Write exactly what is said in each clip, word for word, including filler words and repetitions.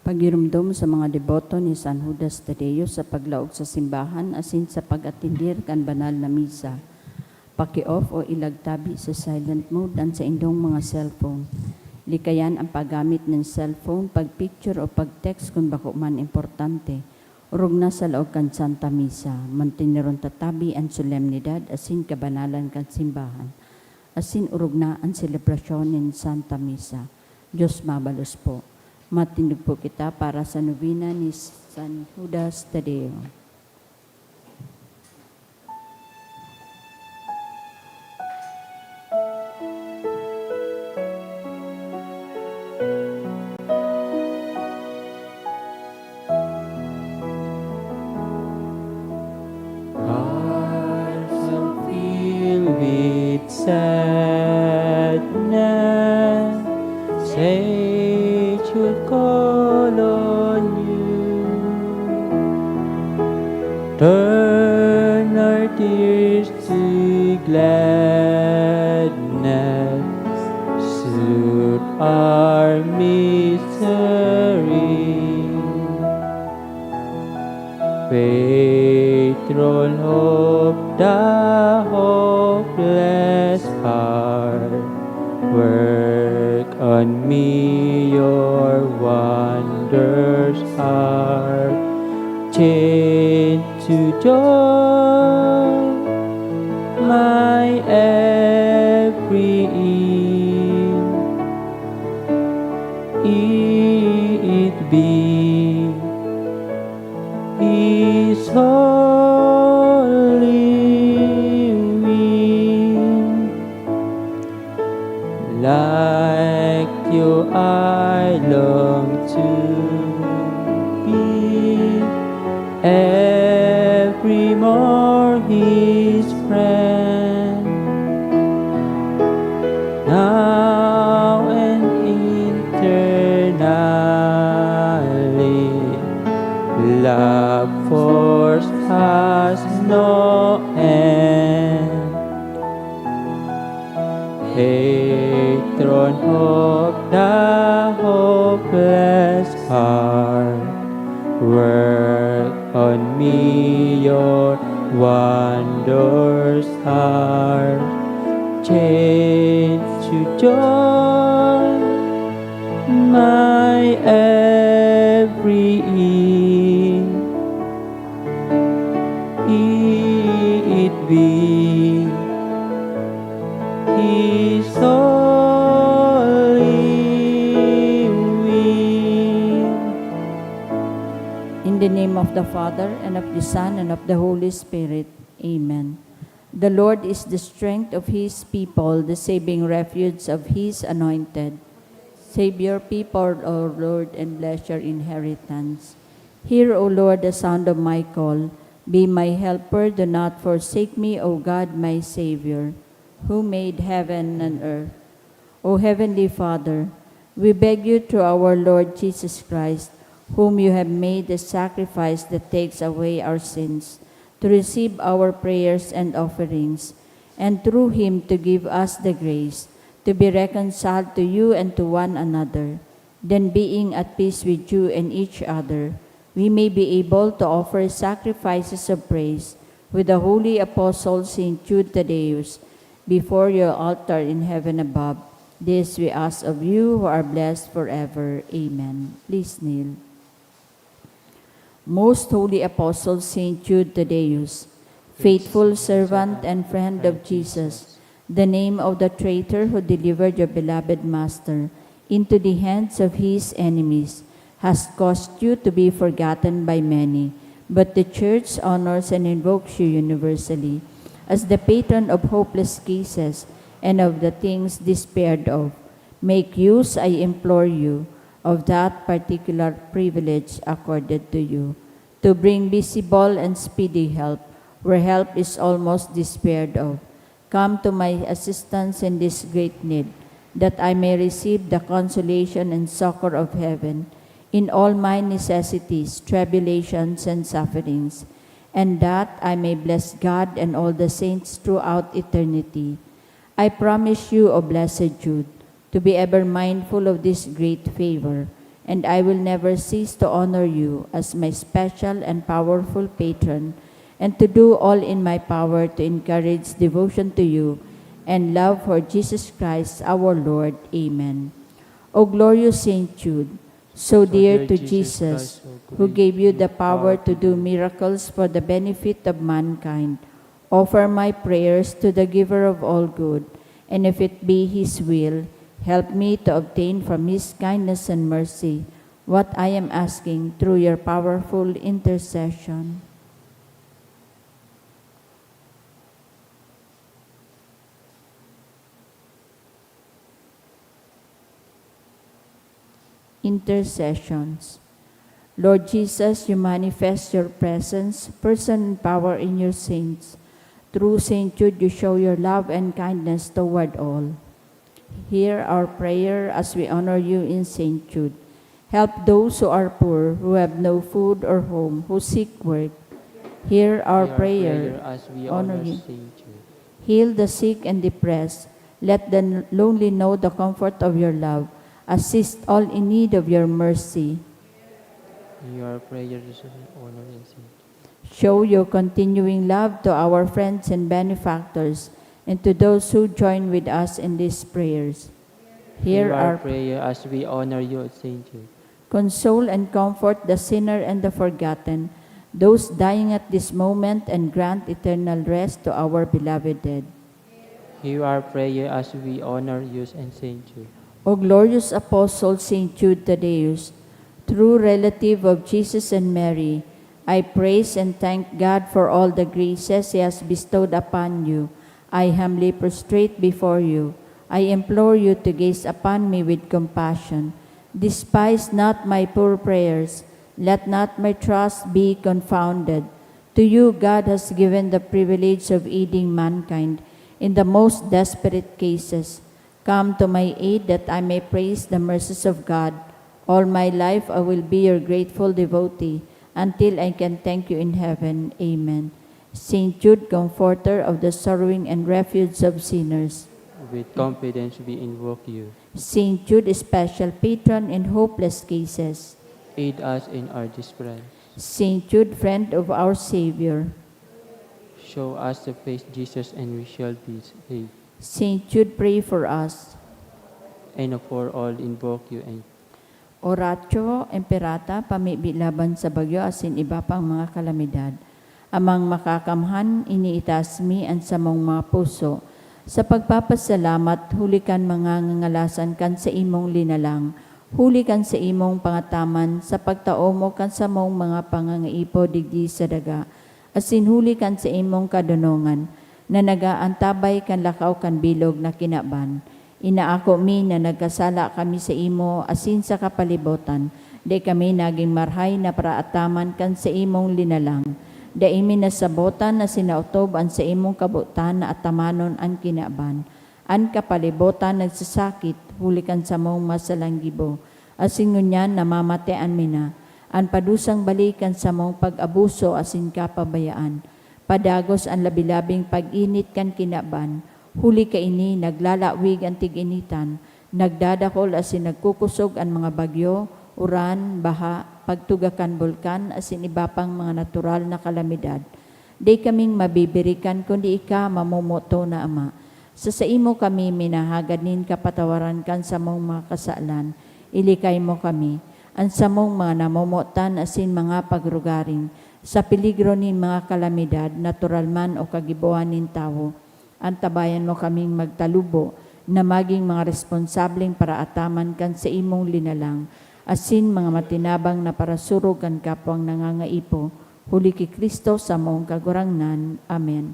Pagiromdom sa mga deboto ni San Judas Tadeo sa paglaog sa simbahan asin sa pag-atendir kan banal na misa. Paki-off o ilagtabi sa silent mode an saindong mga cellphone. Likayan ang paggamit nin cellphone, pag-picture o pag-text kun bako man importante. Orog na sa laog kan Santa Misa. Manteneron ta tabi an solemnidad asin kabanalan kan simbahan. Asin orog na an selebrasyon nin Santa Misa. Diyos mabalos po. Matindog po kita para sa nobena ni San Judas Tadeo. Hearts so filled with sadness, saints should call on you. Turn our tears to gladness, soothe our misery. Patron, hope the hopeless heart, work on me your wondrous art. Change to joy my every ill. It be His holy will. Like you, I long to be every more His friend. Now and eternally, love force has no end. Patron, hope the hopeless heart, work on me your wondrous heart. Change to joy my every ill. It be His holy will. In the name of the Father, and of the Son, and of the Holy Spirit. Amen. The Lord is the strength of His people, the saving refuge of His anointed. Save your people, O Lord, and bless your inheritance. Hear, O Lord, the sound of my call. Be my helper, do not forsake me, O God, my Savior, who made heaven and earth. O Heavenly Father, we beg you through our Lord Jesus Christ, whom you have made the sacrifice that takes away our sins, to receive our prayers and offerings, and through him to give us the grace to be reconciled to you and to one another. Then, being at peace with you and each other, we may be able to offer sacrifices of praise with the holy apostle Saint Jude Thaddeus before your altar in heaven above. This we ask of you who are blessed forever. Amen. Please kneel. Most Holy Apostle Saint Jude Thaddeus, faithful servant and friend of Jesus, the name of the traitor who delivered your beloved Master into the hands of his enemies, has caused you to be forgotten by many, but the Church honors and invokes you universally as the patron of hopeless cases and of the things despaired of. Make use, I implore you, of that particular privilege accorded to you, to bring visible and speedy help where help is almost despaired of. Come to my assistance in this great need, that I may receive the consolation and succor of heaven in all my necessities, tribulations, and sufferings, and that I may bless God and all the saints throughout eternity. I promise you, O blessed Jude, to be ever mindful of this great favor, and I will never cease to honor you as my special and powerful patron, and to do all in my power to encourage devotion to you and love for Jesus Christ our Lord. Amen. O glorious Saint Jude, so dear to Jesus, who gave you the power to do miracles for the benefit of mankind, offer my prayers to the Giver of all good, and if it be His will, help me to obtain from His kindness and mercy what I am asking through your powerful intercession. Intercessions. Lord Jesus, you manifest your presence, person, and power in your saints. Through Saint Jude, you show your love and kindness toward all. Hear our prayer as we honor you in Saint Jude. Help those who are poor, who have no food or home, who seek work. Hear our prayer as we honor you. Heal the sick and depressed. Let the lonely know the comfort of your love. Assist all in need of your mercy. Your prayer is honored in Saint. Show your continuing love to our friends and benefactors, and to those who join with us in these prayers. Hear our prayer as we honor you, Saint Jude. Console and comfort the sinner and the forgotten, those dying at this moment, and grant eternal rest to our beloved dead. Hear our prayer as we honor you and Saint Jude. O glorious Apostle Saint Jude Thaddeus, true relative of Jesus and Mary, I praise and thank God for all the graces He has bestowed upon you. I humbly prostrate before you. I implore you to gaze upon me with compassion. Despise not my poor prayers. Let not my trust be confounded. To you, God has given the privilege of aiding mankind in the most desperate cases. Come to my aid that I may praise the mercies of God. All my life I will be your grateful devotee until I can thank you in heaven. Amen. Saint Jude, comforter of the sorrowing and refuge of sinners. With confidence we invoke you. Saint Jude, special patron in hopeless cases. Aid us in our distress. Saint Jude, friend of our Savior. Show us the face Jesus and we shall be saved. Saint Jude, pray for us. And for all invoke you and Oratio Imperata, pamibi laban sa bagyo asin iba pang mga kalamidad. Amang Makakamhan, iniitaas mi an samong mga puso sa pagpapasalamat huli kan mga ngangalasan kan saimong linalang, huli kan saimong pangataman sa pagtao mo kan samong mga pangangaipo digdi sa daga, asin huli kan saimong kadonongan na nag-aantabay kan lakaw kan bilog na kinaban. Inaako mi na nagkasala kami saimo asin sa kapalibotan. Dai kami nagin marahay na paraataman kan saimong linalang. Dai mi nasabotan na sinaotob an saimong kabotan na atamanon an kinaban. An kapalibotan nagsasakit huli kan samong masalang gibo, asin ngunyan namamatean mi na. An padusang bali kan samong pag-abuso asin kapabayaan, padagos an labi-labing pag-init kan kinaban, huli kaini naglalawig an tig-initan, nagdadakol asin nagkukosog an mga bagyo, uran, baha, pagtuga kan bulkan, asin iba pang mga natural na kalamidad. Dai kaming mabibirikan kundi ika, mamomoton na Ama. Sa saimo kami minahagad nin kapatawaran kan samong mga kasalan. Ilikay mo kami, an samong mga namomotan asin mga pagrugaring, sa peligro nin mga kalamidad, natural man o kagibohan nin tawo. Antabayan mo kaming magtalubo na magin mga responsableng paraataman kan saimong linalang, asin mga matinabang na parasurog kan kapwang nangangaipo, huli ki Cristo samong Kagurangnan. Amen.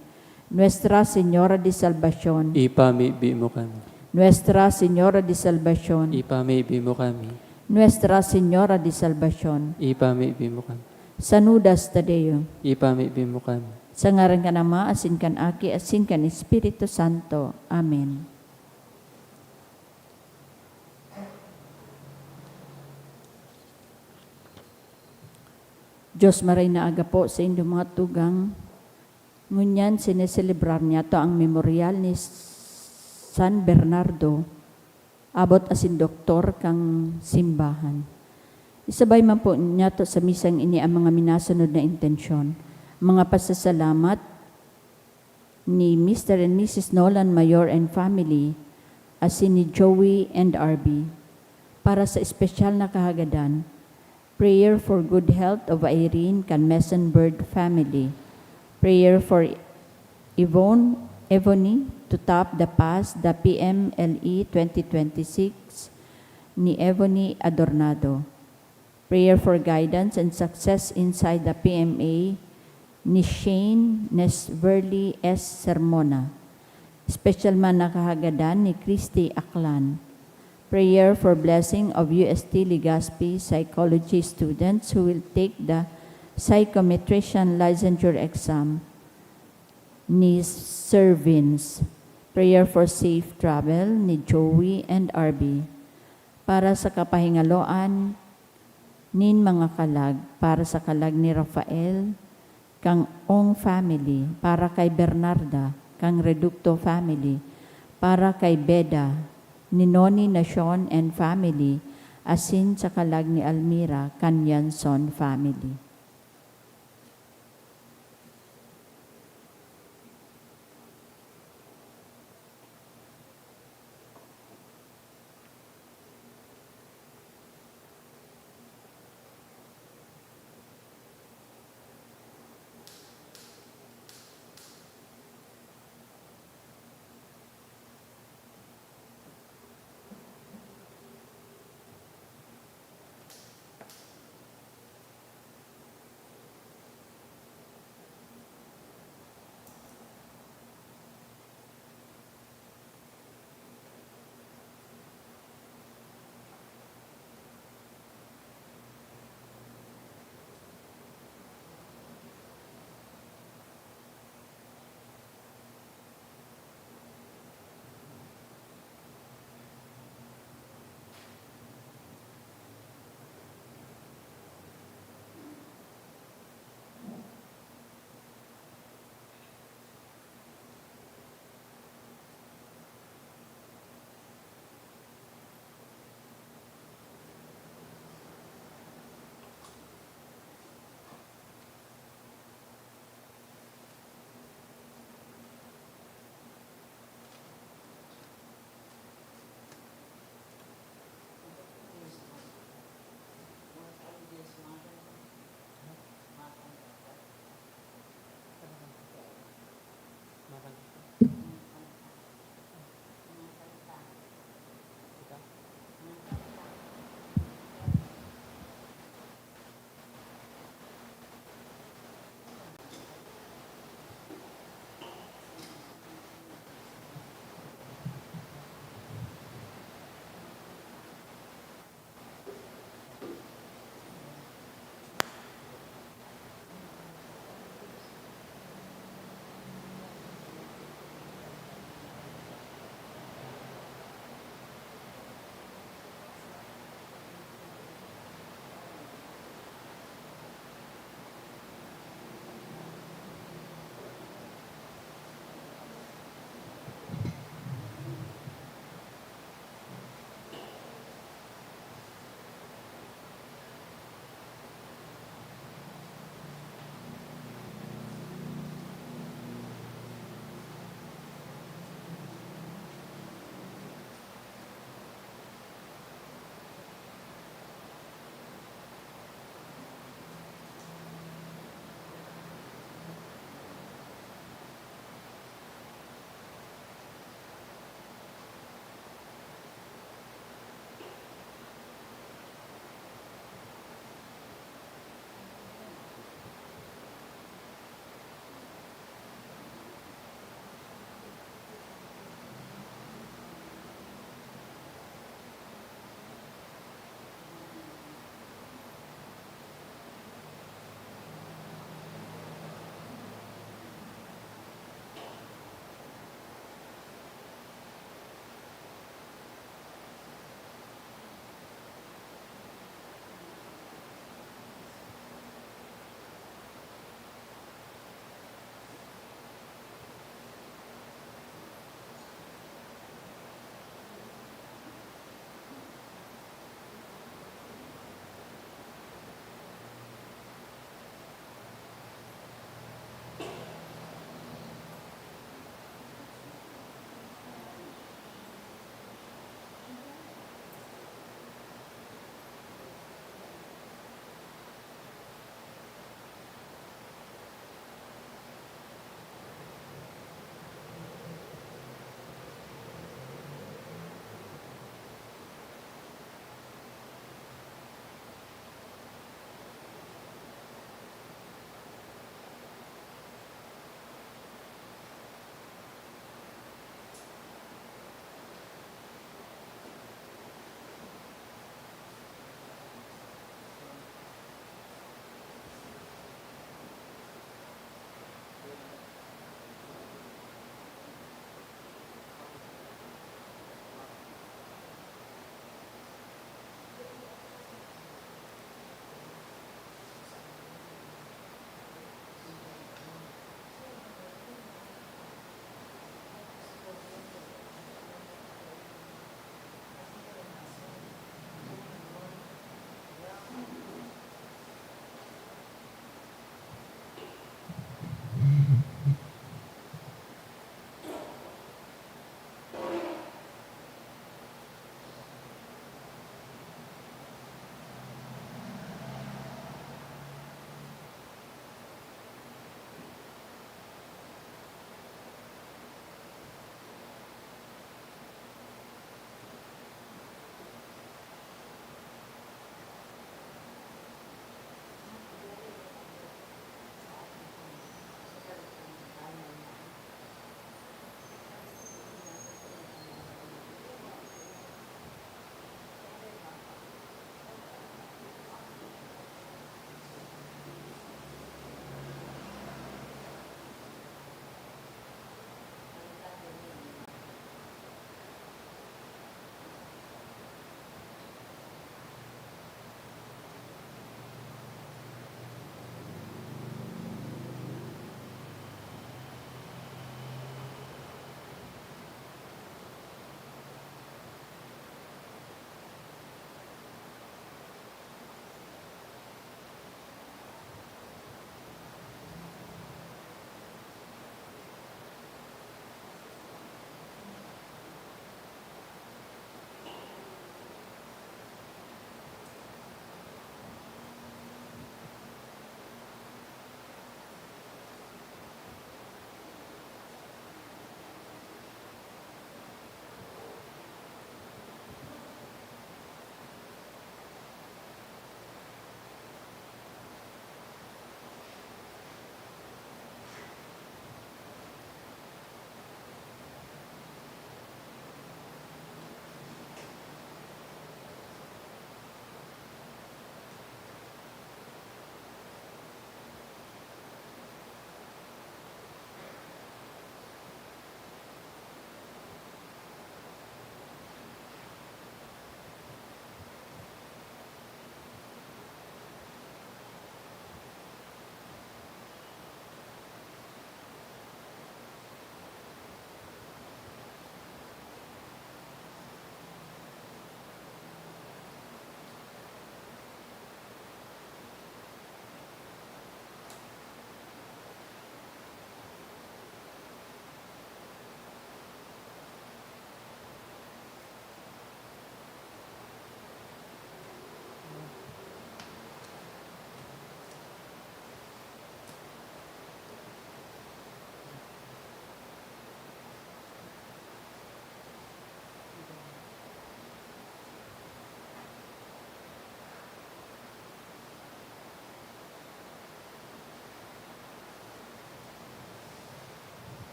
Nuestra Señora de Salvacion. Ipamibi mo kami. Nuestra Señora de Salvacion. Ipamibi mo kami. Nuestra Señora de Salvacion. Ipamibi mo kami. San Judas Tadeo. Ipamibi mo kami. Sa ngaran kan Ama, asin kan Aki, asin kan Espiritu Santo. Amen. Dios, maray na aga po sa indong mga tugang. Ngunyan, sineselebrar niyato ang memoryal ni San Bernardo, abot asin doktor kan simbahan. Isabay man po niyato sa misang ini ang mga minasunod na intensyon. Mga pasasalamat ni Mister and Missus Nolan Mayor and family, asin ni Joey and R B. Para sa espesyal na kahagadan, prayer for good health of Irene kan Mesenbird family. Prayer for Yvonne, Evony to top the pass the P M L E twenty twenty-six ni Evony Adornado. Prayer for guidance and success inside the P M A ni Shane Nesverly S. Sermona. Special man na kahagadan ni Christy Aklan. Prayer for blessing of U S T Legazpi psychology students who will take the psychometrician licensure exam ni Sir Vince. Prayer for safe travel ni Joey and R B. Para sa kapahingaloan nin mga kalag, para sa kalag ni Rafael, kang Ong family, para kay Bernarda, kang Reducto family, para kay Beda, ni Noni Nacion and family, asin sa kalag ni Almira, kan Yanson family.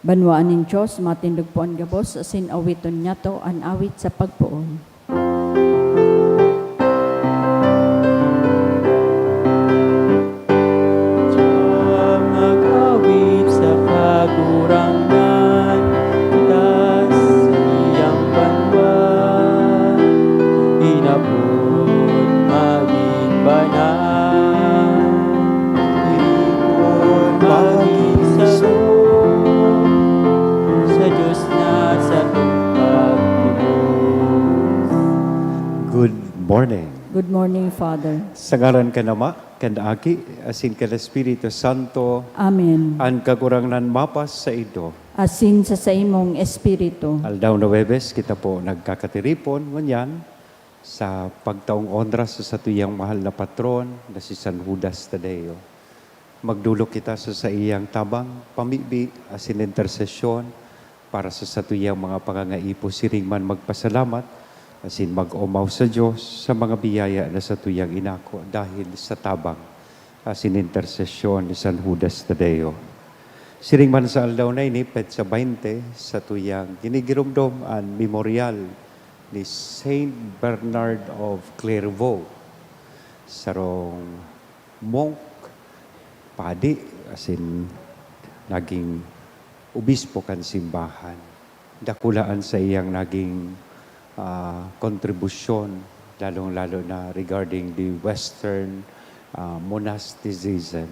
Banwaan nin Dios, matindog po an gabos, asin awiton niyato an awit sa pagpoon. Mag-awit sa Kagurangnan, kita sa iyang banwa. Inapod magin banal, inapod magin saro sa Dios na satong pagtubos. Good morning. Good morning, Father. Sa ngaran kan Ama, kan Aki, asin kan Espiritu Santo. Amen. An Kagurangnan mapas saindo. Asin sa saimong espiritu. Aldaw na Huwebes, kita po nagkakatiripon ngunyan sa pagtaong onra sa satuyang mahal na patron na si San Judas Tadeo. Magdolok kita sa saiyang tabang, pamibi, asin intersesyon para sa satuyang mga pangangaipo, siring man magpasalamat asin mag-omaw sa Dios sa mga biyaya na satuyang inako dahil sa tabang asin intersesyon ni San Judas Tadeo. Siring man sa aldaw na ini, petsa baynte, satuyang ginigiromdom an memoryal ni Saint Bernard of Clairvaux, sarong monk, padi, asin naging obispo kan simbahan. Dakula an saiyang naging, ah, kontribusyon, lalong-lalo na regarding the Western, ah, monasticism.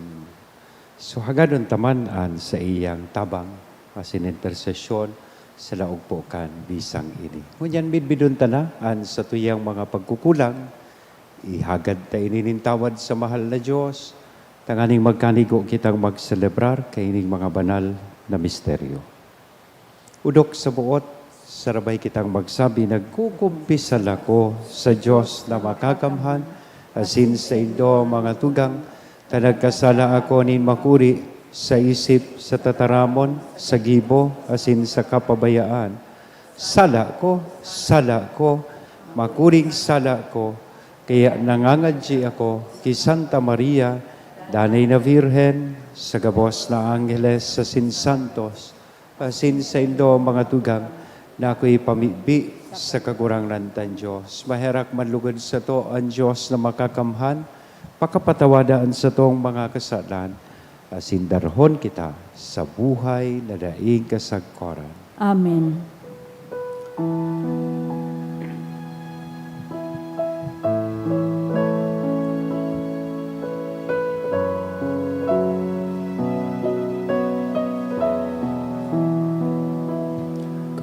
So, hagadon ta man an saiyang tabang asin intersesyon sa laog po kan misang ini. Ngunyan, midbidon ta na an satuyang mga pagkukulang. Ihagad ta ini nin tawad sa mahal na Dios, tanganing magkanigo kitang magselebrar kaining mga banal na misteryo. Odok sa boot, sarabay kitang magsabi, "Nagkukumpisal ako sa Dios na makakamhan, asin saindo, mga tugang, ta nagkasala ako nin makuri sa isip, sa tataramon, sa gibo, asin sa kapabayaan. Sala ko, sala ko, makuring sala ko, kaya nangangadyi ako ki Santa Maria, danay na Birhen, sa gabos na angheles asin santos, asin saindo, mga tugang, na akoy pamibi sa Kagurangnan tan Dios." Maherak man lugod sato an Dios na makakamhan, pakapatawada an satong mga kasalan, asin darahon kita sa buhay na daing kasagkoran. Amen.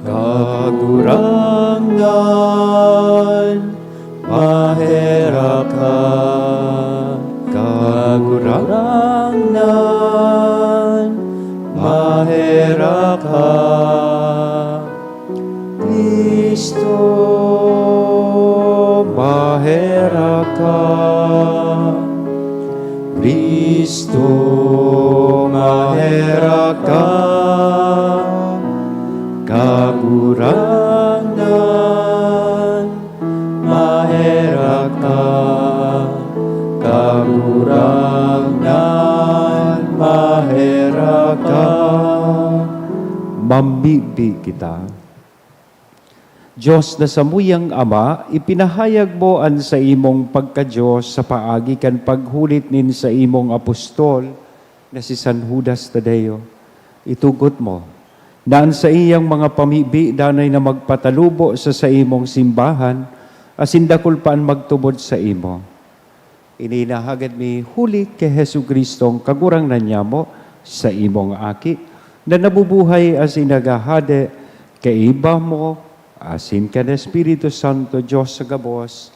Kagurangnan, maherak ka. Kagurangnan, maherak ka. Cristo, maherak ka. Cristo, maherak ka. Kagurangnan, maherak ka. Kagurangnan, maherak ka. Mamibi kita. Dios na samuyang Ama, ipinahayag mo an saimong pagka-Dios sa paagi kan paghulit nin saimong apostol na si San Judas Tadeo. Itugot mo na an saiyang mga pamibi danay na magpatalubo sa saimong simbahan, asin dakul pa an magtubod saimo. Ini inahagad mi huli ki Jesu-Cristong Kagurangnan nyamo, saimong Aki, na nabubuhay asin naghahade kaiba mo asin kan Espiritu Santo, Dios sa gabos,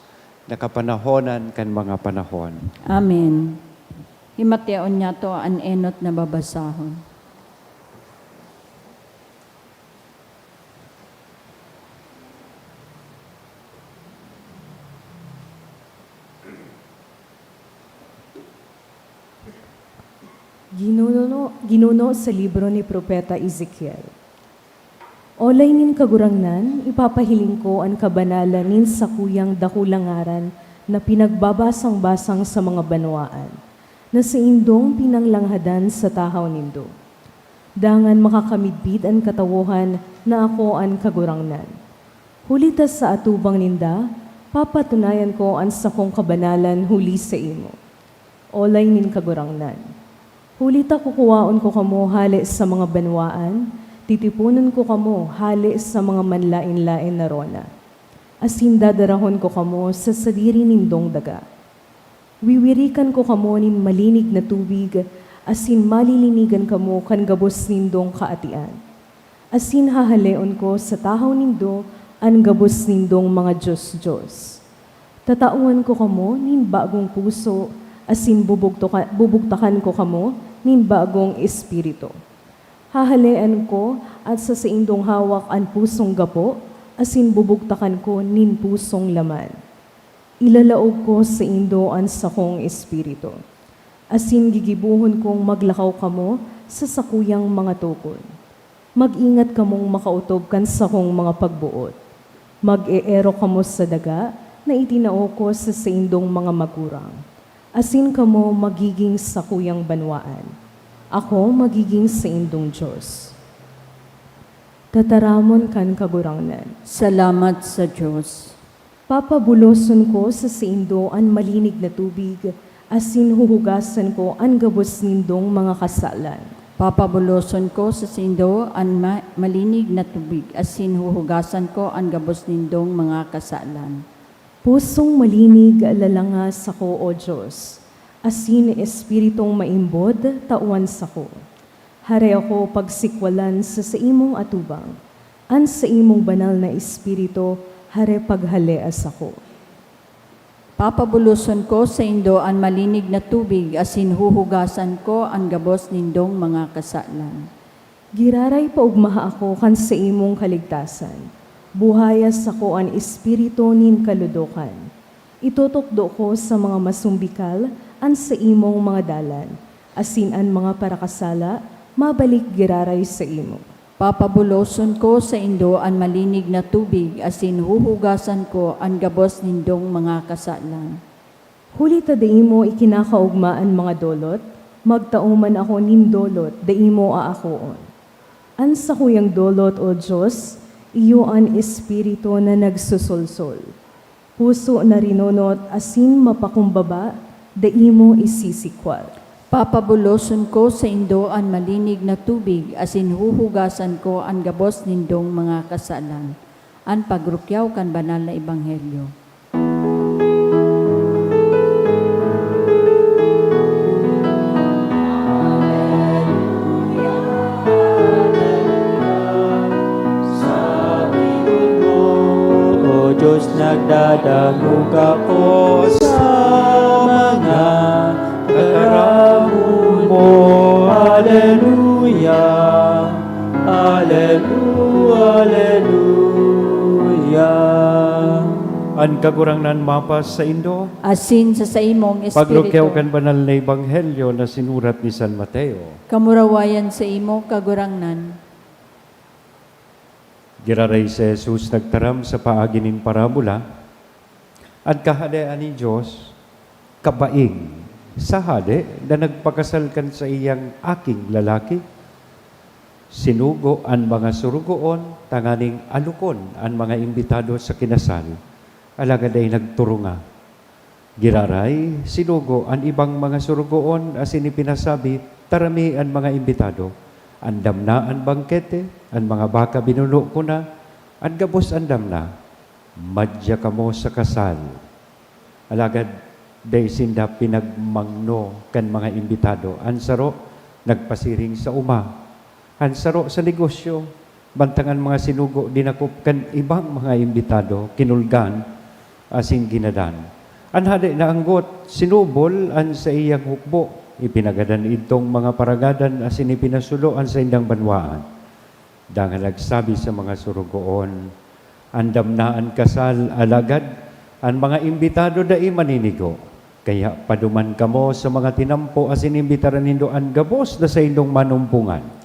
na kapanahonan kan mga panahon. Amen. Himatiaon niyato an enot na babasahon. Ginuno, ginuno sa libro ni Propeta Ezekiel. Olay nin Kagurangnan, ipapahiling ko an kabanalan nin sakuyang dakulang ngaran na pinagbabasang-basang sa mga banwaan, na saindong pinanglanghadan sa tahaw nindo. Dangan makakamidbid an katawohan na ako an Kagurangnan. Huli ta sa atubang ninda, papatunayan ko an sakong kabanalan huli saimo, Olay nin Kagurangnan. Huli ta kukuwaon ko kamo hale sa mga banwaan, titiponon ko kamo hale sa mga manlaen-laen na rona, asin dadarahon ko kamo sa sadiri nindong daga. Wiwirikan ko kamo nin malinig na tubig, asin malilinigan kamo kan gabos nindong kaatian. Asin hahaleon ko sa tahaw nindo an gabos nindong mga dios-dios. Tatawan ko kamo nin bagong puso, asin bubugtoka-, bubugtakan ko kamo nin bagong espiritu. Hahalean ko at sa saindong hawak an pusong gapo, asin bubugtakan ko nin pusong laman. Ilalaog ko saindo an sakong Espiritu, asin gigibohon kong maglakaw kamo sa sakuyang mga tukod. Mag-ingat kamong makaotob kan sakong mga pagboot. Mag-eerok kamo sa daga na itinao ko sa saindong mga magurang, asin kamo magiging sakuyang banwaan. Ako magiging saindong Dios. Tataramon kan Kagurangnan. Salamat sa Dios. Papabuloson ko sa saindo an malinig na tubig, asin huhugasan ko an gabos nindong mga kasalan. Papabuloson ko sa saindo an ma-, malinig na tubig, asin huhugasan ko an gabos nindong mga kasalan. Pusong malinig, lalanga sako, O Dios, asin espiritong maimbod, tawan sako. Hare ako pagsikwalan sa saimong atubang. An saimong banal na espiritu, hare paghalea sako. Papabuloson ko saindo an malinig na tubig, asin huhugasan ko an gabos nindong mga kasalan. Giraray paogmaha ako kan saimong kaligtasan. Buhaya sako an espiritu nin kaludokan. Itutukdo ko sa mga masumbikal an saimong mga dalan, asin an mga parakasala mabalik giraray saimo. Papabuloson ko saindo an malinig na tubig, asin huhugasan ko an gabos nindong mga kasalan. Huli ta dai mo ikinakaogma an mga dolot, magtao man ako nin dolot, dai mo aakoon. An sakuyang dolot, O Dios, iyo an espiritu na nagsusolsol. Puso na rinonot asin mapakumbaba, dai mo isisikwal. Papabuloson ko saindo an malinig na tubig, asin huhugasan ko an gabos nindong mga kasalan. An pagrukyaw kan banal na ebanghelyo. Sa likod mo, O Diyos, nagdadangog ako sa mga tataramon mo. Aleluya, aleluya, aleluya. An Kagurangnan mapasaindo. Asin sa saimong espiritu. Pagrukyaw kan banal na ebanghelyo na sinurat ni San Mateo. Kamurawayan saimo, Kagurangnan. Giraray si Jesus nagtaram sa paagi nin parabola, "An Kahadean nin Dios kabaing sa hade na nagpakasal kan saiyang aking lalaki. Sinugo an mga sorogoon tanganing alokon an mga imbitado sa kinasal, alagad dai nagturunga. Giraray, sinugo an ibang mga sorogoon asin ipinasabi, 'Tarami an mga imbitado. Andam na an bangkete, an mga baka binuno ko na, an gabos andam na. Madya kamo sa kasal.' Alagad dai sinda pinagmangno kan mga imbitado. An saro nagpasiring sa oma, an saro sa negosyo, mantang an mga sinugo dinakop kan ibang mga imbitado, kinulgan asin ginadan. An hade naanggot, sinubol an saiyang hukbo, ipinagadan idtong mga paragadan asin ipinasulo an saindang banwaan. Dangan nagsabi sa mga sorogoon, 'Andam na an kasal, alagad an mga imbitado dai maninigo. Kaya paduman kamo sa mga tinampo asin imbitaran nindo an gabos na saindong manumpongan.'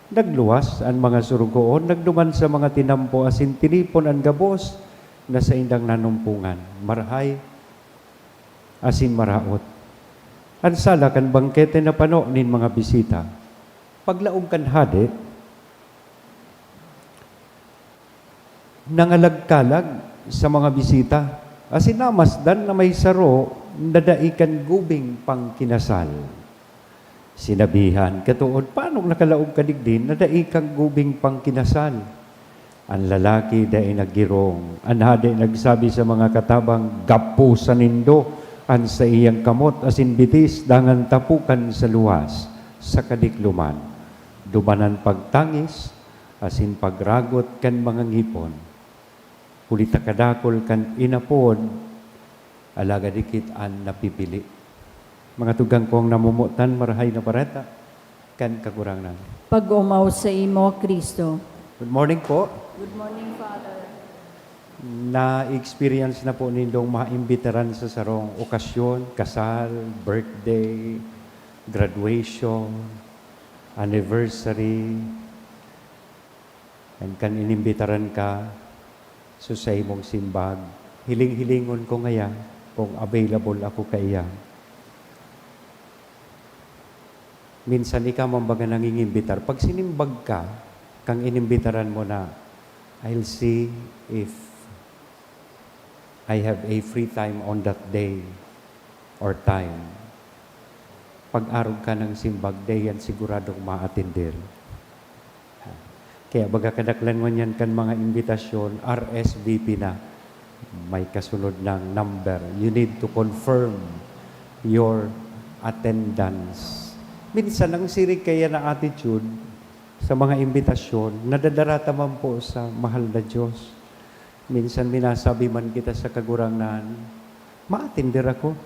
Nagluwas an mga sorogoon, nagduman sa mga tinampo asin tinipon an gabos na saindang nanumpongan, marahay asin maraot. An sala kan bangkete napano nin mga bisita. Paglaog kan hade, nangalagkalag sa mga bisita, asin namasdan na may saro na dai kan gubing pangkinasal. Sinabihan, "Katood, paanong nakalaog ka digdi na dai kan gubing pangkinasal?" An lalaki dai naggirong. An hade nagsabi sa mga katabang, "Gaposa nindo an saiyang kamot asin bitis, dangan tapokan sa luwas, sa kadikloman." Duman an pagtangis asin pagragot kan mga ngipon. Huli ta kadakul kan inapod, alagad dikit an napipili. Mga tugang kong namomotan, Marahay na Bareta kan Kagurangnan. Pag-omaw saimo, Cristo. Good morning po. Good morning, Father. Na-experience na po nindong maimbitaran sa sarong okasyon, kasal, birthday, graduation, anniversary, and kan inimbitaran ka, so sa imong simbag, hiling-hilingon ko ngaya kung available ako kaiyan. Minsan ika man baga nangingimbitar. Pag sinimbag ka, kang inimbitaran mo na, "I'll see if I have a free time on that day or time." Pag-arog ka ng simbag, dai yan siguradong maatender. Kaya baga kadaklan ngunyan kan mga imbitasyon, R S V P na. May kasunod ng number. You need to confirm your attendance. Minsan, ang sirig kaya na attitude sa mga imbitasyon, nadadara ta man po sa mahal na Diyos. Minsan, minasabi man kita sa Kagurangnan, "Maatender ako."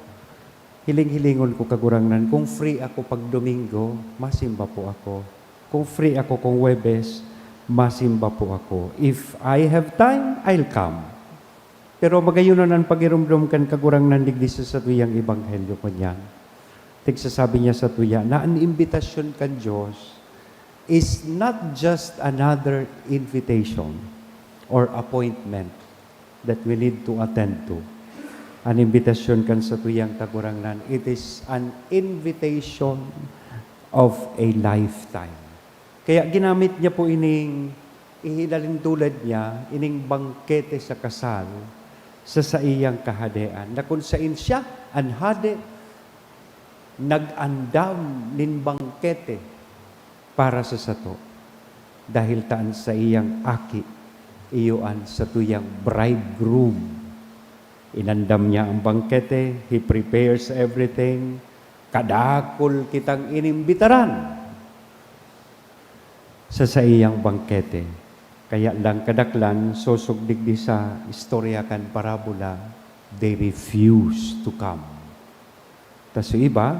Hiling-hilingon ko, Kagurangnan, kung free ako pag Domingo, masimba po ako. Kung free ako kung Huwebes, masimba po ako. If I have time, I'll come. Pero magayon an pagiromdom kan Kagurangnan digdi sa satuyang ebanghelyo ngunyan. Tigsasabi niya satuya na an imbitasyon kan Dios is not just another invitation or appointment that we need to attend to. An imbitasyon kan satuyang Kagurangnan, it is an invitation of a lifetime. Kaya ginamit niya po ining ihinalintulad niya, ining bangkete sa kasal sa saiyang kahadean, na kun sain siya, an hade, nag-andam nin bangkete para sa sato, dahil ta an saiyang Aki, iyo an satuyang bridegroom. Inandam niya ang bangkete, he prepares everything, kadakul kitang inimbitaran sa saiyang bangkete. Kaya lang kadaklan, sosog digdi sa istorya kan parabola, they refuse to come. Ta su iba,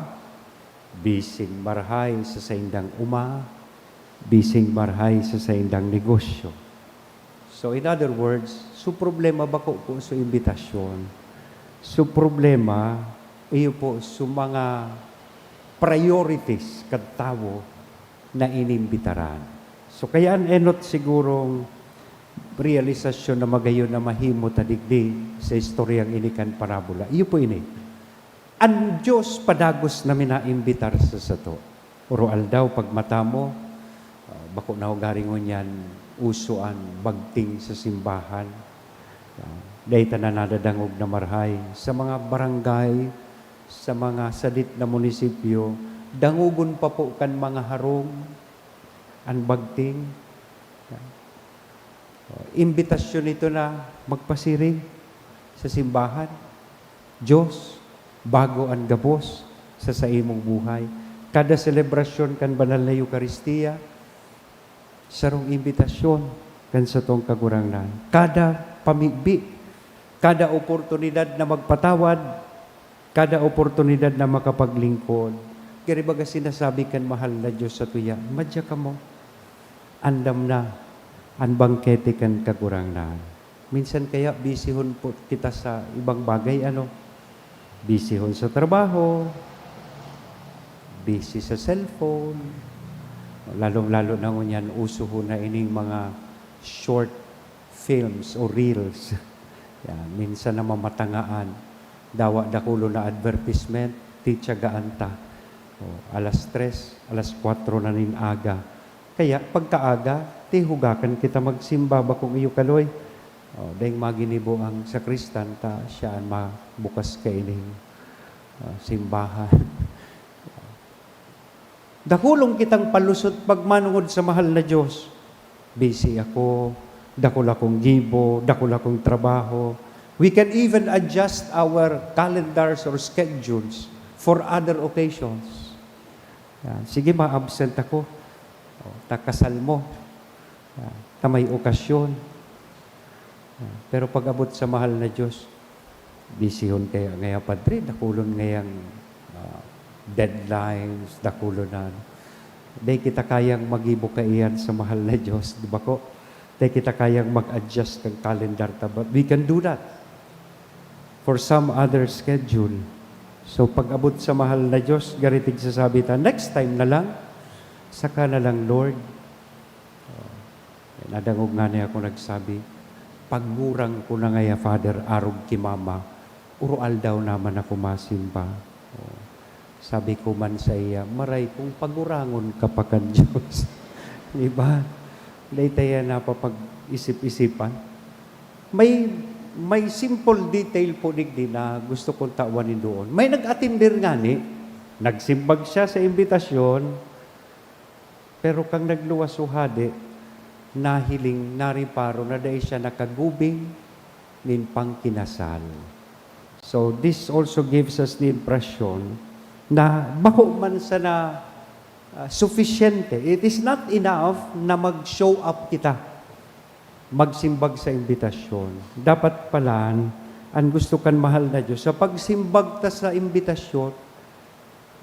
bising marahay sa saindang oma, bising marahay sa saindang negosyo. So, in other words, su problema bako po su imbitasyon. Su problema, iyo po, su mga priorities kan tawo na inimbitaran. So, kaya an enot sigurong realisasyon na magayon na mahimo ta digdi sa istoryang ini kan parabola, iyo po ini. An Dios padagos na minaimbitar sa sato. Oro-aldaw, pagmata mo, ah, bako na ugari ngunyan uso an bagting sa simbahan. Ah, dai ta na nadadangog na marahay. Sa mga barangay, sa mga sadit na munisipyo, dangogon pa po kan mga harong an bagting. Ah, imbitasyon ito na magpasiring sa simbahan. Diyos, bago an gabos sa saimong buhay. Kada selebrasyon kan banal na Eukaristia, sarong imbitasyon kan satong Kagurangnan. Kada pamibi, kada oportunidad na magpatawad, kada oportunidad na makapaglingkod, gari baga sinasabi kan mahal na Diyos satuya, "Madya kamo, andam na an bangkete kan Kagurangnan." Minsan kaya bisihon po kita sa ibang bagay, ano? Bisihon sa trabaho, busy sa cellphone, lalong-lalo na ngunyan, uso ho na ining mga short films o reels. Yan, minsan na mamatangaan. Dawa dakulon na advertisement, titiyagaan ta. Alas tres, alas kwatro na nin aga. Kaya, pagkaaga, tihugakan kita magsimba, bakong iyo kaloy. O, daing maginibo ang sakristan, ta siya an mabukas kaining, ah, simbahan. Dakulon kitang palusot pagmanongod sa mahal na Diyos. Busy ako, dakul akong gibo, dakul akong trabaho. We can even adjust our calendars or schedules for other occasions. Yan. Sige, ma-absent ako. O, ta kasal mo. Yan. Ta may okasyon. Yan. Pero pag-abot sa mahal na Diyos, bisihon kaya ngaya, Padre, dakulon ngayang, ah, deadlines, dakulon na ano. Dai kita kayang magibo kaiyan sa mahal na Diyos, di ba ko? Dai kita kayang mag-adjust kan calendar ta, but we can do that for some other schedule. So, pag-abot sa mahal na Diyos, garitig sasabi ta, "Next time na lang, saka na lang, Lord." Oh, nadangog ngani ako nagsabi, "Pagurang ko na ngaya, Father, arog ki Mama, uro aldaw naman ako masimba." Oh, sabi ko man sa iya, "Maray kung pagurangon ka pa kan Diyos." Di ba? Dai ta yan napapag-isip-isipan. May, may simple detail po digdi na gusto kong tawan nin doon. May nag-atender ngani, nagsimbag siya sa imbitasyon, pero kan nagluwas so hade, nahiling, nareparo na dai siya nakagubing nin pangkinasal. So, this also gives us the impression na bako man sana, ah, sufisyente. It is not enough na mag-show up kita, magsimbag sa imbitasyon. Dapat palan, an gusto kan mahal na Diyos, sa pagsimbag ta sa imbitasyon,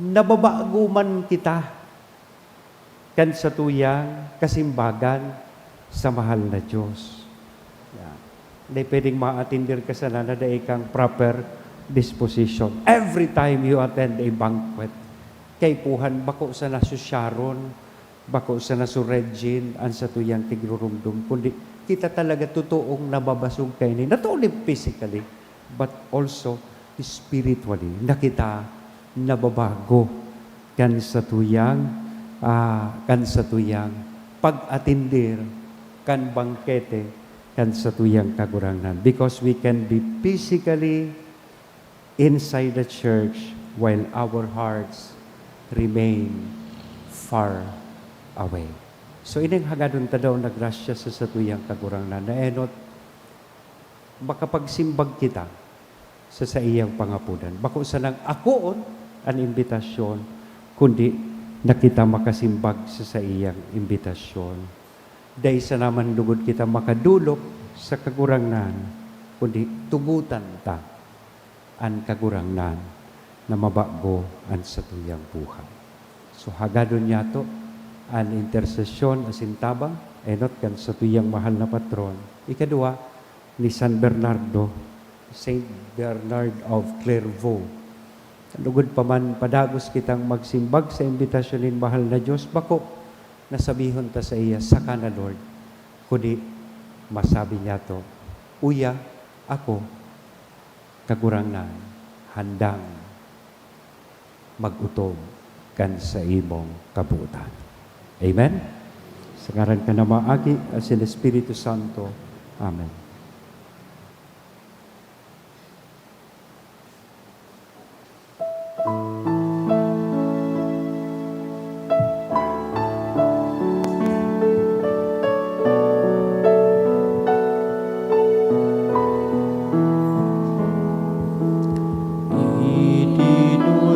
nababago man kita kan satuyang kasimbagan sa mahal na Diyos. Yan. Dai pwedeng ma-atender ka sana na dai kang proper disposition. Every time you attend a banquet, kaipuhan, bako sana susyaron, bako sana suredyin an satuyang tigrurumdom, kundi kita talaga totoong nababasog kaini, not only physically, but also spiritually, na kita nababago kan satuyang, ah, kan satuyang pag-atender kan bangkete kan satuyang Kagurangnan. Because we can be physically inside the church while our hearts remain far away. So, ining hagadon ta daw na grasya sa satuyang Kagurangnan na enot makapagsimbag kita sa saiyang pangapodan. Bako sanang akoon an imbitasyon, kundi na kita makasimbag sa saiyang imbitasyon. Dai sana man lugod kita makadolok sa Kagurangnan, kundi tugotan ta an Kagurangnan na mabago an satuyang buhay. So, hagadon niyato an intersesyon asin tabang, enot kan satuyang mahal na patron. Ikaduwa, ni San Bernardo, Saint Bernard of Clairvaux. Lugod pa man padagos kitang magsimbag sa imbitasyon nin mahal na Diyos, bako na sabihon ta saiya, "Saka na, Lord," kundi masabi niyato, "Uya, ako, Kagurangnan, handang mag-otob kan saimong kabotan." Amen? Sa ngaran kan Ama, Aki, asin Espiritu Santo. Amen.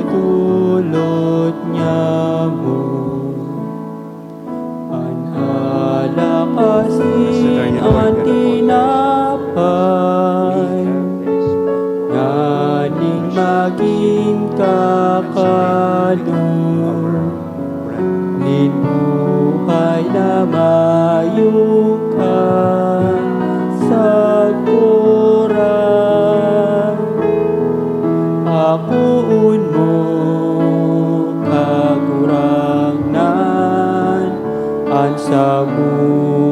Itinutulod niya mo an alak asin an tinapay, nganing magin kakaduro nin buhay na mayo kan sakoran. Akoon mo, Kagurangnan, an samuyang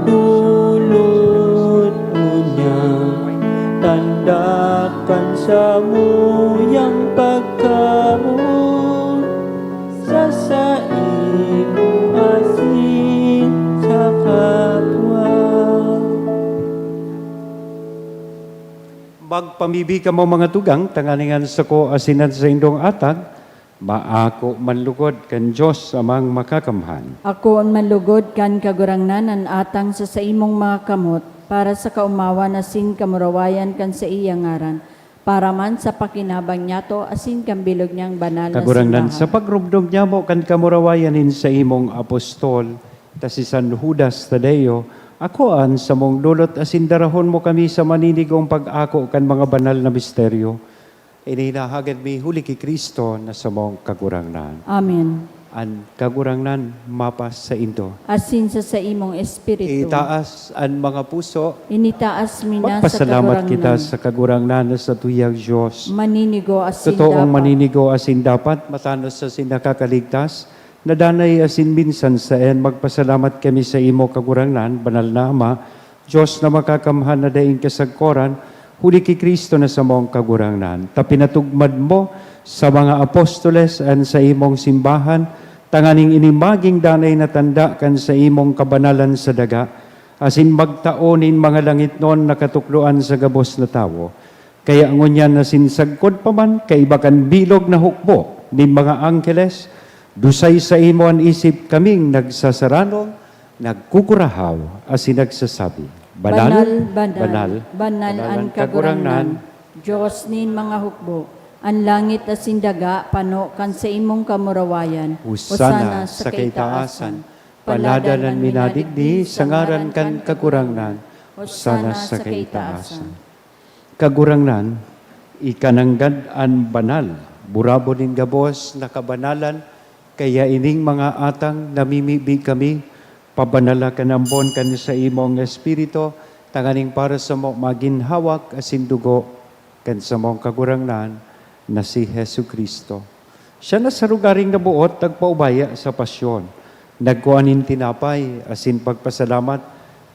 tulod, ngunyan tanda kan samuyang pagkamoot. Magpamibi kamo, mga tugang, tanganing an sako asin an saindong atang maako man lugod kan Dios Amang Makakamhan. Akoon man lugod kan Kagurangnan an atang sa saimong mga kamot, para sa kaomawan asin kamurawayan kan saiyang ngaran, para man sa pakinabang niyato asin kan bilog niyang banal na Kagurangnan, simbahan. Sa pagromdom nyamo kan kamurawayan nin saimong apostol, ta si San Judas Tadeo, akoa an samong dulot asin darahon mo kami sa maninigong pag-ako kan mga banal na misteryo. Ini hinahagad mi huli ki Cristo na samong Kagurangnan. Amen. An Kagurangnan mapasaindo. Asin sa saimong espiritu. Itaas an mga puso. Initaas mi na sa Magpasalamat Kagurangnan. kita sa Kagurangnan na satuyang Dios. Maninigo asin Totoong dapat. Maninigo asin dapat, matanos asin nakakaligtas, na danay asin minsan saen, magpasalamat kami sa imo, Kagurangnan, Banal na Ama, Dios na makakamhan na daing kasagkoran, huli ki Cristo na samong Kagurangnan, ta pinatugmad mo sa mga apostoles an sa imong simbahan, tanganing ini magin danay na tanda kan sa imong kabanalan sa daga, asin magtao nin mga langitnon na katukdoan sa gabos na tawo. Kaya ngunyan na sinsagkod pa man, kaiba kan bilog na hukbo nin mga angkeles, dusay saimo an isip kaming nagsasaranog, nagkukurahaw, asin nagsasabi, Banal, Banal, banal, banal an Kagurangnan, Dios nin mga hukbo. An langit asin daga pano kan saimong kamurawayan. Hosana sa kaitaasan. Paladan an minadigdi sa ngaran kan Kagurangnan. Hosana sa kaitaasan. Kagurangnan, ika nanggad an banal, burabon nin gabos na kabanalan, kaya ining mga atang namimibi kami, pabanala kan ambon kan saimong Espiritu, tanganing para samo magin hawak asin dugo kan samong Kagurangnan na si Jesu-Cristo. Siya na sa lugaring naboot nagpaubaya sa pasyon, nagkua nin tinapay, asin pagpasalamat,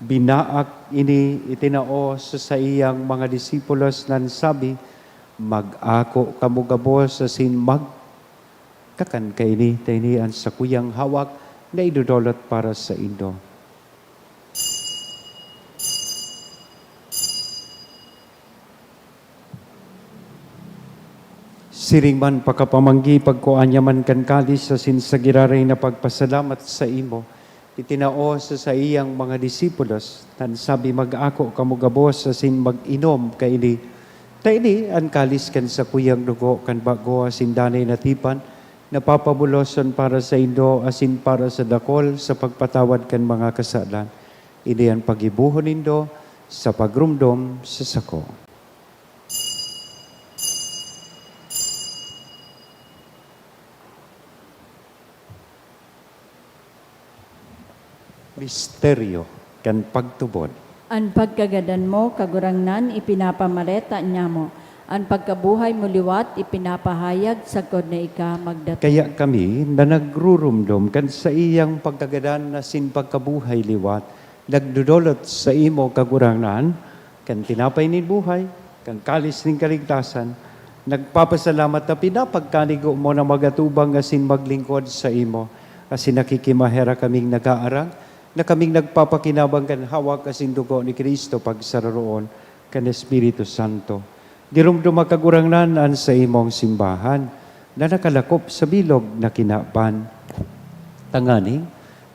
binaak ini, itinao sa saiyang mga disipulos, nan sabi, "Mag-ako kamo gabos asin magkakan kaini, ta ini an sakuyang hawak na idodolot para saindo." Siring man pakapamanggi, pagkua niya man kan kalis asin sa giraray na pagpasalamat saimo, itinao sa saiyang mga disipulos, tan sabi, "Mag-ako kamo gabos asin mag-inom kaini, ta ini an kalis kan sakuyang dugo kan bago asin danay na tipan, na papabuloson para saindo asin para sa dakol sa pagpatawad kan mga kasalan. Ini an paggibohon nindo sa pagromdom sa sako." Misteryo kan pagtubod. An pagkagadan mo, Kagurangnan, ipinapamareta niamo. An pagkabuhay mo liwat ipinapahayag sagkod na ika magdatong. Kaya kami na nagruromdom kan saiyang pagkagadan asin pagkabuhay liwat, nagdodolot saimo, Kagurangnan, kan tinapay nin buhay, kan kalis nin kaligtasan, nagpapasalamat ta pinapagkanigo mo na magatubang asin maglingkod saimo, asin nakikimaherak kaming nag-aarang na kaming nagpapakinabang kan hawak asin dugo ni Cristo pagsararoon kan Espiritu Santo. Giromdoma, Kagurangnan, an saimong simbahan na nakalakop sa bilog na kinaban, tanganing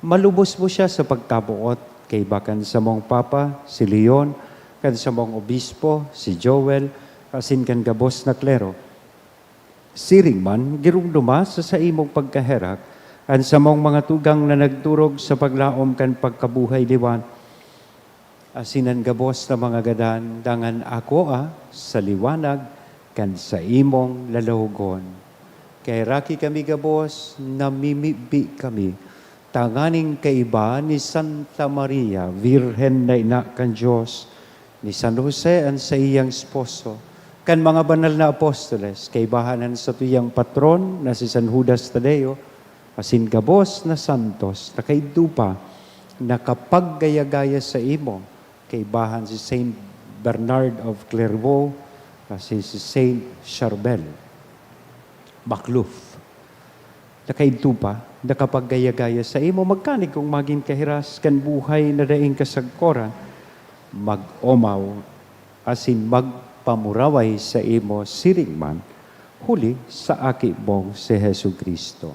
malubos mo siya sa pagkaboot, kaiba kan samong Papa, si Leon, kan samong Obispo, si Joel, asin kan gabos na klero. Siring man, giromdoma sa saimong pagkaherak an samong mga tugang na nagturog sa paglaom kan pagkabuhay liwat, asin an gabos na mga gadan, dangan akoa sa liwanag kan saimong lalawogon. Kaheraki kami gabos, namimibi kami, tanganing kaiba ni Santa Maria, Birhen na ina kan Dios, ni San Jose an saiyang esposo, kan mga banal na apostoles, kaibahan an satuyang patron na si San Judas Tadeo, asin gabos na santos na kaidto pa nakapaggaya-gaya saimo, kaibahan si Saint Bernard of Clairvaux, asin si Saint Charbel. Makluf. Nakaidto pa, nakapaggaya-gaya saimo, magkanig kung magin kahiras kan buhay na daing kasagkoran, mag-omaw asin mag pamuraway saimo siring man, huli sa Aki mong si Jesu-Cristo.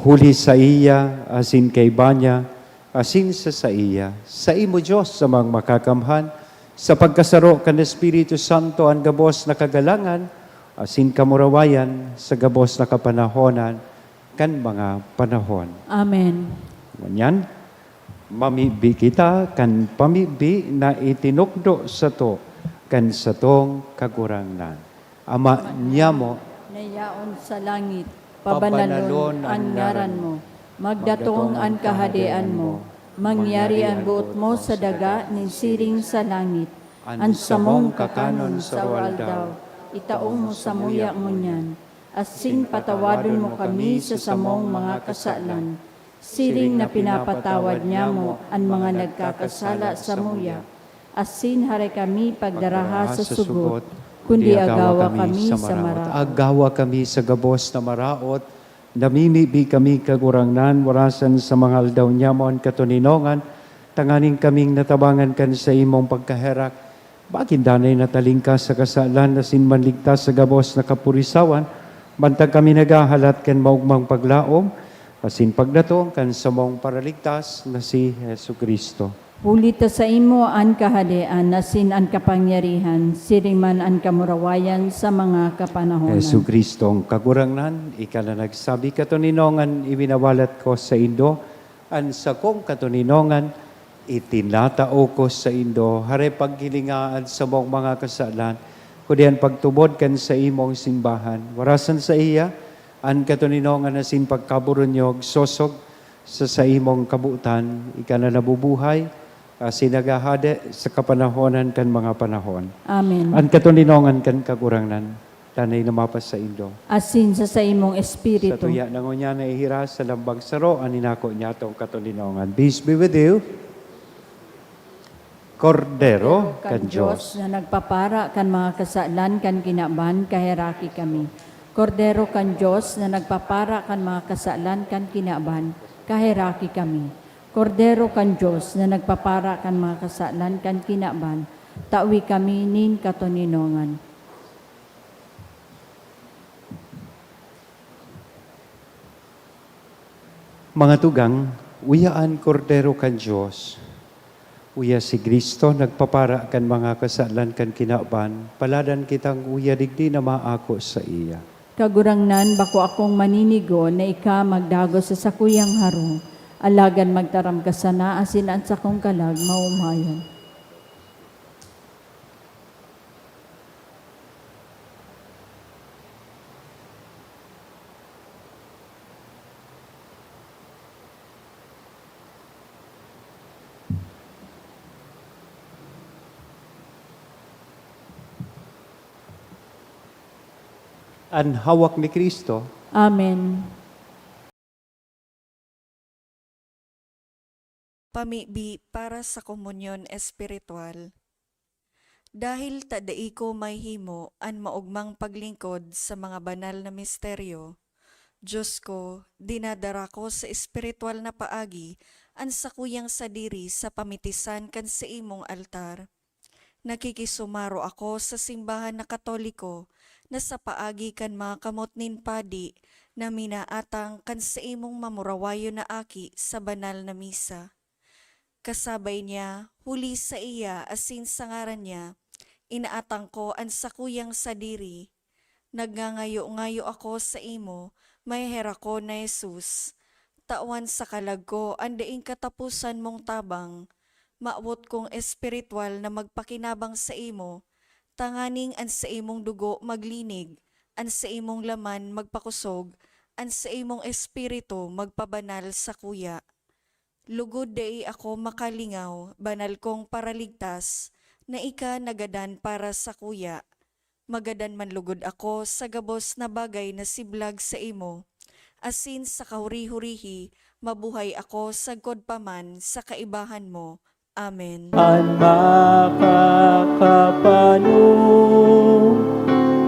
Huli saiya, asin kaiba niya, asin sa saiya, saimo, Dios, Amang Makakamhan, sa pagkasaro kan Espiritu Santo, an gabos na kagalangan asin kamurawayan sa gabos na kapanahonan kan mga panahon. Amen. Ngunyan, mamibi kita kan pamibi na itinukdo sato kan satong Kagurangnan. Ama niamo, na yaon sa langit, pabanalon an ngaran mo. Magdatong an kahadean mo. Mangyari an boot mo sa daga nin siring sa langit. An samong kakanon sa aldaw, itao mo samuya ngunyan. Asin patawadon mo kami sa samong mga kasalan, siring na pinapatawad nyamo an mga nagkakasala samuya. Asin hare kami pagdaraha sa sugot, kundi agawa kami sa maraot. Agawa kami sa gabos na maraot, namimibi kami, Kagurangnan, warasan sa mga aldaw nyamo an katoninongan, tanganing kaming natabangan kan saimong pagkaherak, magin danay na talingkas sa kasalan asin manligtas sa gabos na kapurisawan, mantang kami naghahalat kan maogmang paglaom asin pagdatong kan samong Paraligtas na si Jesu-Cristo. Huli ta saimo an kahadean asin an kapangyarihan, siring man an kamurawayan sa mga kapanahonan. Jesu-Cristong Kagurangnan, ika na nagsabi, "Katoninongan iwinawalat ko saindo, an sakong katoninongan itinatao ko saindo." Hare, paghilinga an samong mga kasalan, kundi an pagtubod kan saimong simbahan. Warasan saiya an katoninongan asin pagkaburunyog, sosog sa saimong kabotan, ika na nabubuhay, asin naghahade sa kapanahonan kan mga panahon. Amen. An katoninongan kan Kagurangnan, danay na mapasaindo. Asin sa saimong espiritu. Sa tuya na ngunyan na ihiras sa lambang saro, an inako niyatong katoninongan. Peace be with you. Kordero kan Dios na nagpapara kan mga kasalan kan kinaban, kaheraki kami. Kordero kan Dios na nagpapara kan mga kasalan kan kinaban, kaheraki kami. Kordero kan Dios na nagpapara kan mga kasalan kan kinaban, tawi kami nin katoninongan. Mga tugang, uya an Kordero kan Dios. Uya si Cristo nagpapara kan mga kasalan kan kinaban, paladan kitang uya digdi na maako saiya. Kagurangnan, bako akong maninigo na ika magdagos sa sakuyang harong, alagad magtaram ka sana asin an sakong kalag maomayon. An hawak ni Cristo. Amen. Pamibi para sa komunyon espiritual. Dahil ta dai ko mahimo an maogmang paglingkod sa mga banal na misteryo, Dios ko, dinadara ko sa espiritual na paagi an sakuyang sadiri sa pamitisan kan saimong altar. Nakikisumaro ako sa simbahan na Katoliko na sa paagi kan mga kamot nin padi na minaatang kan saimong mamurawayon na aki sa banal na misa. Kasabay niya, huli saiya asin sa ngaran niya, inaatang ko an sakuyang sadiri. Nagngangayo-ngayo ako saimo, maheherak ko na Jesus. Tawan sa kalag ko an daing kataposan mong tabang. Mawot kong espiritual na magpakinabang saimo, tanganing an saimong dugo maglinig, an saimong laman magpakosog, an saimong espiritu magpabanal sakuya. Lugod dai ako makalingaw, banal kong Paraligtas, na ika nagadan para sakuya. Magadan man lugod ako sa gabos na bagay na siblag saimo, asin sa kahuri-hurihi mabuhay ako sagkod pa man sa kaibahan mo. Amen. An makakapano,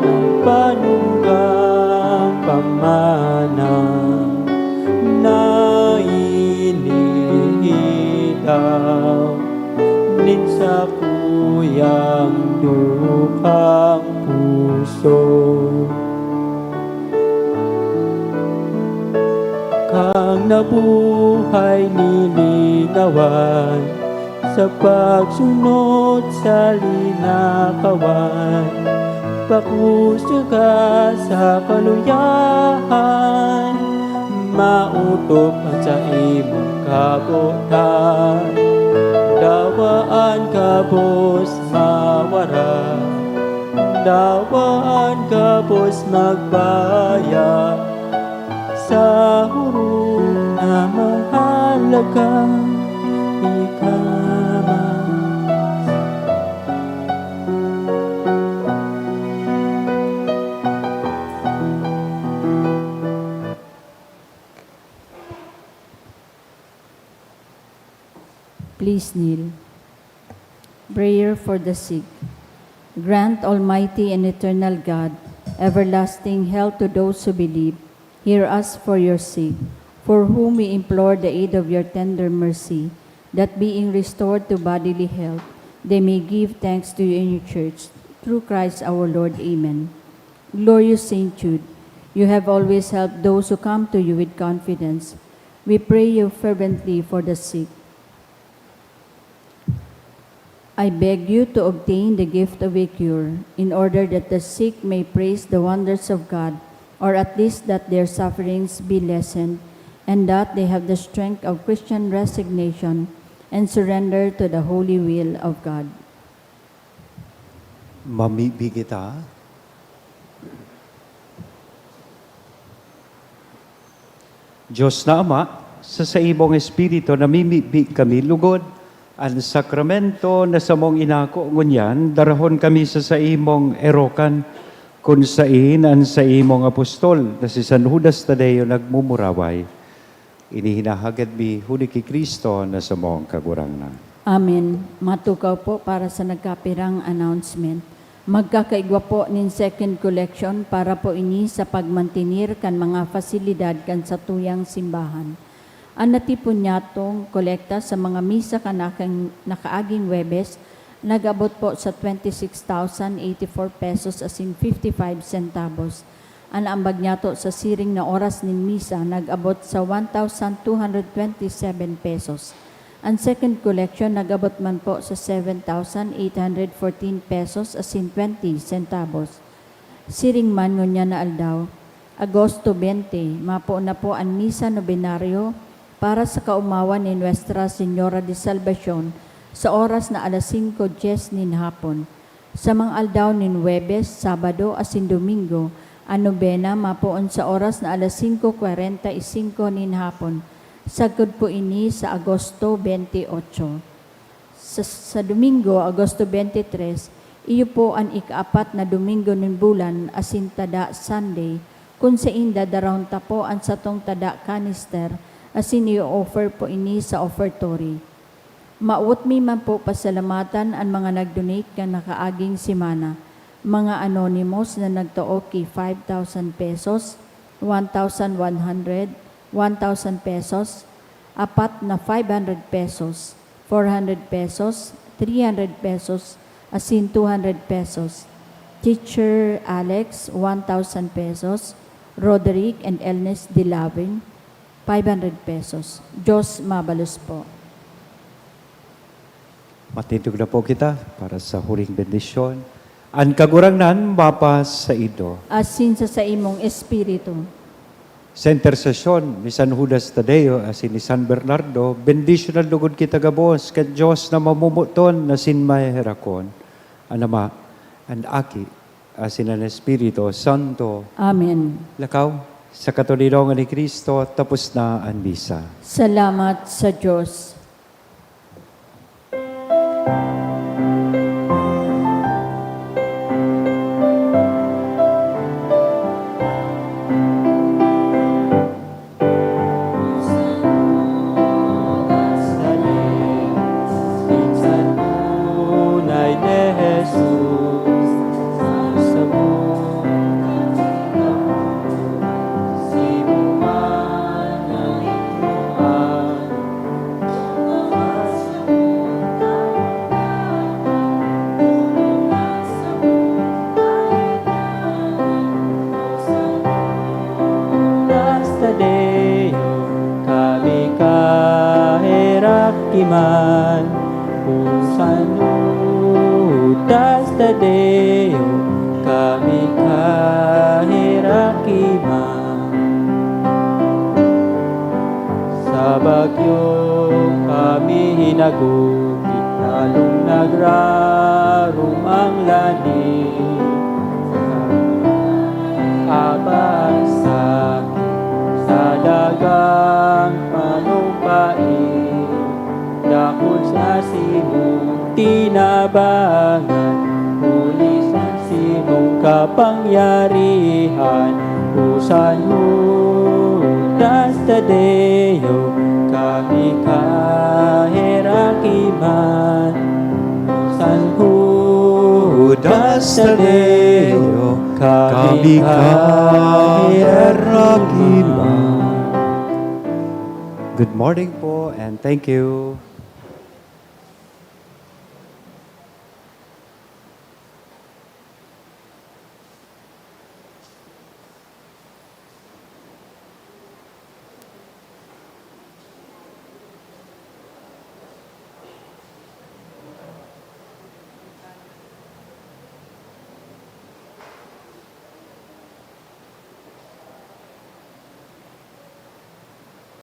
an panugang pamana, na iniidaw nin sakuya ang dukhang puso. Kan nabuhay nilingawan sa pagsunod sa linakawan, pakusog ka sa kaluyahan, maotob an saimong kabotan. Dawa an gabos mawaram, dawa an gabos magbaya, sa orog na mahalaga ika man. Please kneel. Prayer for the sick. Grant, Almighty and eternal God, everlasting health to those who believe. Hear us for your sake, for whom we implore the aid of your tender mercy, that being restored to bodily health, they may give thanks to you in your church, through Christ our Lord. Amen. Glorious Saint Jude, you have always helped those who come to you with confidence. We pray you fervently for the sick. I beg you to obtain the gift of a cure, in order that the sick may praise the wonders of God, or at least that their sufferings be lessened, and that they have the strength of Christian resignation and surrender to the holy will of God. Mamibi kita. Dios na Ama, sa saimong Espiritu namimibi kami lugod an sakramento na samong inako. Ngunyan, darahon kami sa saimong erokan, kun saen an saimong apostol na si San Judas Tadeo nagmumuraway. Ini hinahagad mi huli ki Cristo na samong Kagurangnan. Amen. Matukaw po para sa nagkapirang announcement. Magkakaigwa po nin second collection para po ini sa pagmantenir kan mga fasilidad kan satuyang simbahan. An natipon nyatong kolekta sa mga misa kan aking nakaaging Huwebes nag-abot po sa twenty-six thousand eighty-four pesos asin fifty-five centavos. An ambag nyato sa siring na oras nin misa nag-abot sa one thousand two hundred twenty-seven pesos. An second collection nag-abot man po sa seven thousand eight hundred fourteen pesos asin twenty centavos. Siring man ngunyan na aldaw, Agosto twenty, mapo na po an misa nobenaryo para sa kaomawan ni Nuestra Señora de Salvacion sa oras na alas singko dyes nin hapon. Sa mga aldaw nin Huwebes, Sabado asin Domingo, an nobena mapoon sa oras na alas singko kwarenta y singko nin hapon. Sagkod po ini sa Agosto twenty-eight. Sa, sa Domingo, Agosto twenty-three, iyo po an ikaapat na Domingo nin bulan, asin tada Sunday, kun saen dadarahon ta po an satong tada canister, asin i-offer po ini sa offertory. Mawot mi man po pasalamatan an mga nag-donate kan nakaaging semana, mga anonymous na nagtao ki five thousand pesos, one thousand one hundred, one thousand pesos, apat na five hundred pesos, four hundred pesos, three hundred pesos, asin two hundred pesos. Teacher Alex, one thousand pesos. Roderick and Elnes Dilavin, five hundred pesos. Diyos mabalos po. Matindog na po kita para sa huling bendisyon. An Kagurangnan mapasaindo. Asin sa saimong espiritu. Sa intersesyon ni San Judas Tadeo asin ni San Bernardo, bendisyonan lugod kita gabos kan Dios na mamomoton asin maheherakon, an Ama, an Aki, asin an Espiritu Santo. Amen. Lakaw, sa katoninongan ni Cristo, tapos na an misa. Salamat sa Dios. Tadeo, kami kaheraki man. Sa bagyo kami hinagupit, lalong nagrarumang lani. Sa abang sakit, sa dagang panumpain, dakul na simong tinabangan, huli sa simong kapangyarihan. O San Judas Tadeo, kami kaheraki man. O San Judas Tadeo, kami kaheraki man. Good morning po and thank you.